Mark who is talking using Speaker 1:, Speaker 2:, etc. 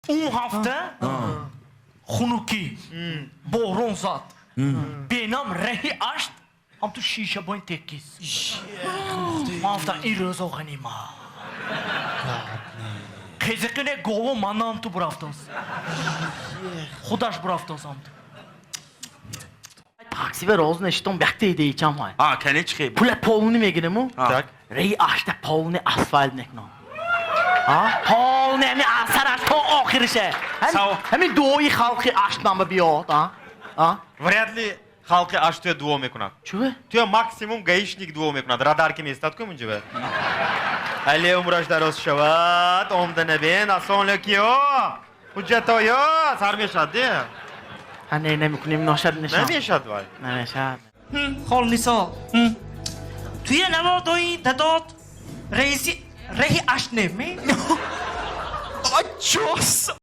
Speaker 1: Он ҳафта хунукӣ, борон зад. Бенам раҳи Ашт ҳам ту шиша бойн теккиз. Ман гуфтам, ин рӯзо ғанима. Қизиқине гово манам ту бурафтос. Худаш бурафтос ҳам ту.
Speaker 2: Такси ва роз нишитом, якта идея чам ҳай.
Speaker 3: А, кане чи хеб?
Speaker 2: Пула полный мегирему.
Speaker 3: Так.
Speaker 2: Раи Ашта полный асфальт мекунам. А? Полный ҳами асараш то охирише. Ҳами дуои халқи Ашт нама биёд, а? А?
Speaker 4: Вряд ли халқи Ашт туя дуо мекунад.
Speaker 2: Чуве?
Speaker 4: Туя максимум гаишник дуо мекунад. Радар ки местад ку мунҷа. Али умраш дароз шавад, омда набен, ассалому алайкум. Ҳуҷҷатоё сар мешад, де?
Speaker 2: Ҳа, не, намекунем, ношад нишон.
Speaker 4: Намешад вай.
Speaker 2: Намешад.
Speaker 1: Холнисо. Туя наводои дадот раиси раҳи Ашт не ме?
Speaker 3: Чос!